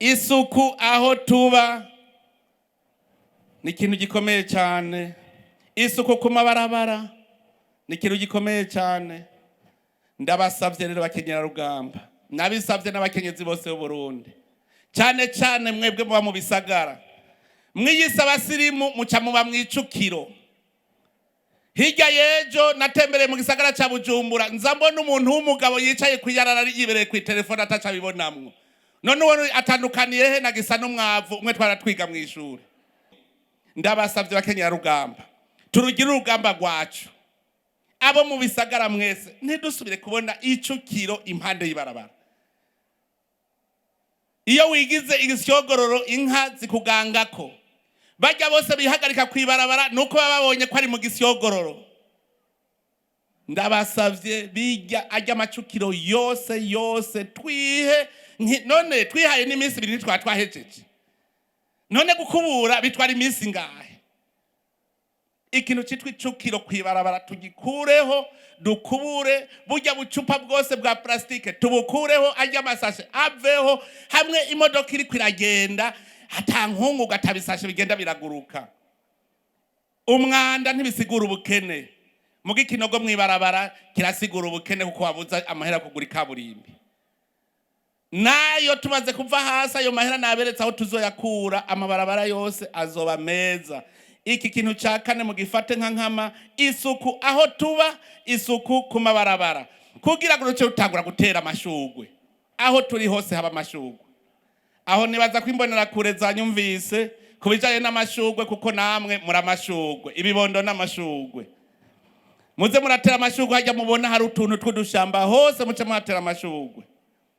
Isuku aho tuba ni ikintu gikomeye cyane. Isuku ku mabarabara ni ikintu gikomeye cyane. Ndabasabye rero, bakenyerarugamba, nabisabye n'abakenyezi bose b'Uburundi, cyane cyane mwebwe muba mu bisagara, mwiyise abasirimu, muca muba mwicukiro. Hirya y'ejo natembereye mu gisagara ca Bujumbura, nza mbona umuntu w'umugabo yicaye kwiyarara, yibereye ku telefone, ataca abibonamwo. None uwo atandukaniye he na gisa n'umwavu umwe twara twiga mu ishuri? Ndabasabye, bakenyerarugamba, turugire urugamba rwacu. Abo mu bisagara mwese, ntidusubire kubona icukiro impande y'ibarabara. Iyo wigize igisyogororo, inka zikugangako. Bajya bose bihagarika kwibarabara nuko baba babonye ko ari mu gisyogororo. Ndabasavye, bijya ajya amacukiro yose yose twihe none twihaye n'iminsi 2 ntitwaba twahejeje. None gukubura bitwara iminsi ngahe? Ikintu cyitwa icukiro kwibarabara tugikureho, dukubure burya bucupa bwose bwa plastique, tubukureho, ajya amasashe aveho. Hamwe imodoka iriko iragenda ata nkungugu, atabisashe bigenda biraguruka. Umwanda ntibisigura ubukene, muga ikinogo mwibarabara kirasigura ubukene, kuko wabuza amahera kugura ikaburimbi. Nayo tumaze kuva hasi, ayo mahera naberetse aho tuzoyakura, amabarabara yose azoba meza. Iki kintu cya kane mugifate nka nkama: isuku aho tuba, isuku ku mabarabara, kugira ngo duce dutangura gutera amashugwe. Aho turi hose haba amashugwe. Aho nibaza ko imbonerakure zanyumvise ku bijanye n'amashugwe, kuko namwe muri amashugwe, ibibondo n'amashugwe. Muze muratera amashugwe. Hajya mubona hari utuntu tw'udushamba hose, muce muhatera amashugwe.